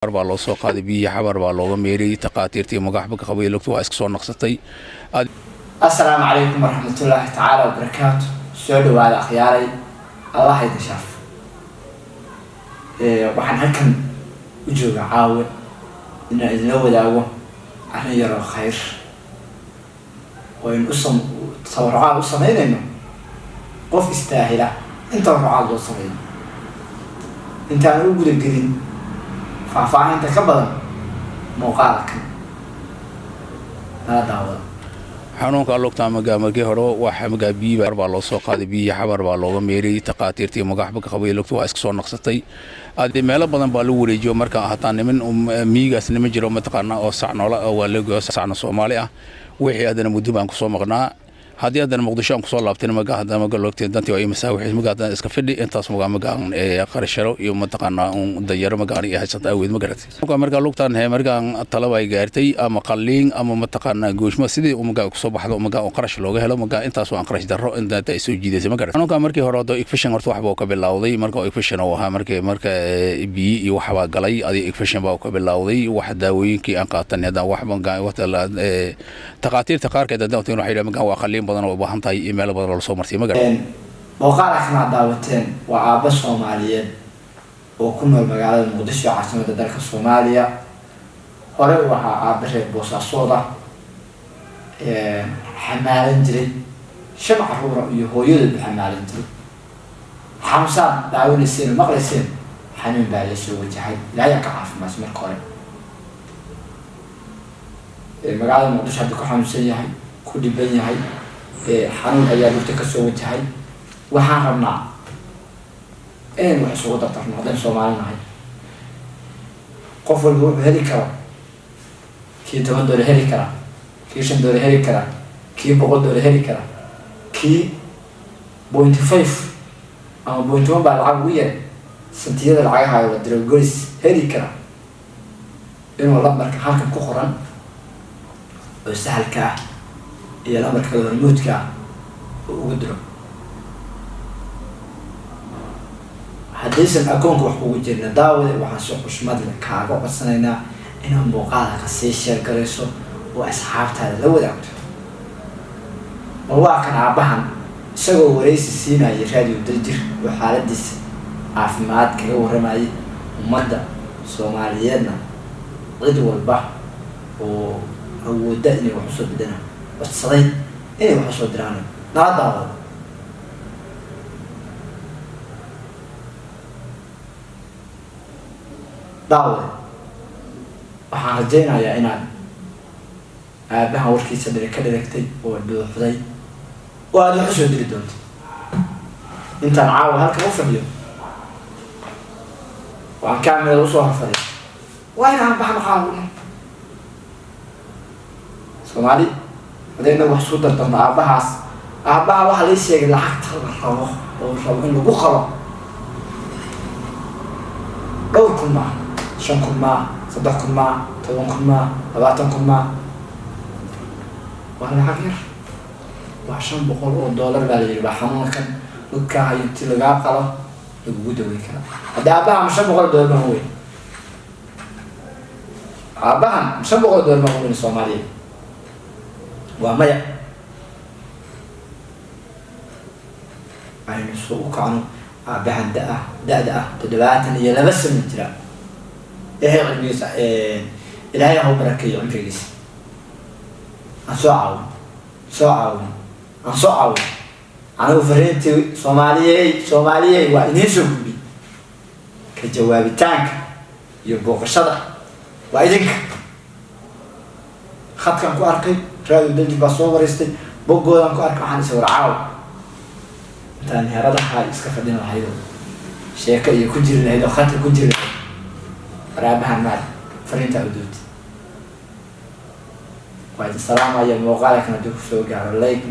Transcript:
Baa loo soo qaaday biyihii, Xamar baa looga meeriyey. Takhaatiirtii magaxba ka qabay lugta waa iska soo naqsatay. Assalaamu calaykum waraxmatullaahi tacaala wabarakaatu. Soo dhawaada akhyaaray, Allah idin sharf. Waxaan halkan u jooga caawe inaan idinla wadaago arrin yaroo khayr oo aynu usam tabarucaad u sameynayno qof istaahila in tabarucaad loo sameeyo. Intaan u guda gelin faahfaahinta ka badan muuqaalkan, nala daawada. Xanuunka lugta magaa markii hore waxa magaa biyi baa loo soo qaaday biyihii, Xamar baa looga meeriyey. Takhaatiirtii magaxba ka qabay lugta waa iska soo naqsatay. Ade meelo badan baa lagu wareejiyo. Marka hataa niman miyigaas nima jiro mataqaanaa oo sacnoola waa lagoyo sacno Soomaali ah. Wixii haddana muddo baan kusoo maqnaa. Haddii haddana Muqdisho aan kusoo laabtayna, maga haddana maga logtay dantii waa imasaa wixii maga haddana iska fidhi intaas maga magaan qarasharo iyo mataqaanaa un danyaro magaan iyo haysata aweed ma garatay. Marka lugtaan he markaan talaba ay gaartay ama qalliin ama mataqaanaa gooshmo sidii magaa kusoo baxdo magaa oo qarash looga helo magaa intaas waan qarash darro inta ay soo jiidaysay ma garatay. Xanuunka markii hore hado infection horta waxbuu ka bilowday. Marka infection uu ahaa markii marka biyi iyo waxbaa galay adiga infection baa ka bilowday. Wax daawooyinkii aan qaatanay haddana wax magaa waqti takhaatiirta qaarkeed haddaan waxay yidhahdeen magaa waa qalliin badan oo u baahan tahay iyo meelo badan oo lasoo marsiyo ma garatay. Muuqaalkan aad daawateen waa aabba Soomaaliyeed oo ku nool magaalada Muqdisho, caasimadda dalka Soomaaliya. Horey u ahaa aabba reer Boosaasood ah, xamaalan jiray shan caruura iyo hooyadood u xamaalan jiray. Xanuunsaad daawanayseen oo maqlayseen, xanuun baa la soo wajahay. Ilaahay ka caafimaadso. Marka hore magaalada Muqdisho hadda ku xanuunsan yahay, ku dhiban yahay, xanuun ayaa lugta kasoo wajahay. Waxaan rabnaa inaynu wax isugu dardarno haddaynu Soomaali nahay. Qof walba wuxuu heli karo, kii $10 heli kara, kii $5 heli kara, kii $100 heli kara, kii 0.5 ama 0.1 baa lacag ugu yara santiyada lacagaha la diro golis heli kara, inuu lambarka halkan ku qoran oo Sahalka ah iyo lambarka kale Hormuudka ah oo ugu diro. Haddaysan akoonka wax kugu jirna, daawade, waxaan si xushmad leh kaaga codsanaynaa inaad muuqaalka sii share garayso oo asxaabtaada la wadaagto. Bal waa kan aabbahan isagoo waraysi siinaya Raadiyo Daljir oo xaaladiisa caafimaad kaga warramayay ummadda Soomaaliyeedna, cid walba oo awoodda inay wax usoo bidana codsaday inay wax usoo diraan. Nala daawado. Daawade, waxaan rajaynayaa inaad aabahan warkiisa dhiri ka dhirigtay oo dhuuxday oo aada wax usoo diri doonto. Intaan caawa halkan u fadhiyo, waan kaamirada usoo horfadhiyo, waa in aabahan qaawino. Soomaali haddayna wax isku dardarno, aabbahaas, aabbaha waxaa lai sheegay lacagta la rabo oo rabo in lagu qalo dhowr kun maaha, 5,000 maaha, 3,000 maaha, 10,000 maaha, 20,000 maaha, waa lacag yar, waa $500 baa la yidhi. Baa xanuunkan lugkaa hayo inti lagaa qalo lagugu daweyn karaa. Hadda aabbaha ma $500 baan weyn? Aabbahan ma $500 baan weyn? Soomaaliya waa maya. Aynu soo u kacno aabbahan da-ah, da-da ah 72 sano jira. Ilaahay cilmigiisa, Ilaahay ha u barakeeyo cimrigiisa. Aan soo caawin, soo caawin, aan soo caawin. Anigu fariintii Soomaaliyey, Soomaaliyey, waa idiin soo gudbi. Ka jawaabitaanka iyo booqashada waa idinka. Khadkan ku arkay Raadiyo Daljir baa soo waraystay, boggoodan ku arkay. Waxaan is war caaw intaan heeradaha iska fadhin lahayd oo sheeko iyo ku jiri lahayd oo khadka ku jiri lahayd, waraabahan maad fariintaa u duubtay. Waa idin salaamaya. Muuqaalkan haddii kusoo gaaro, like.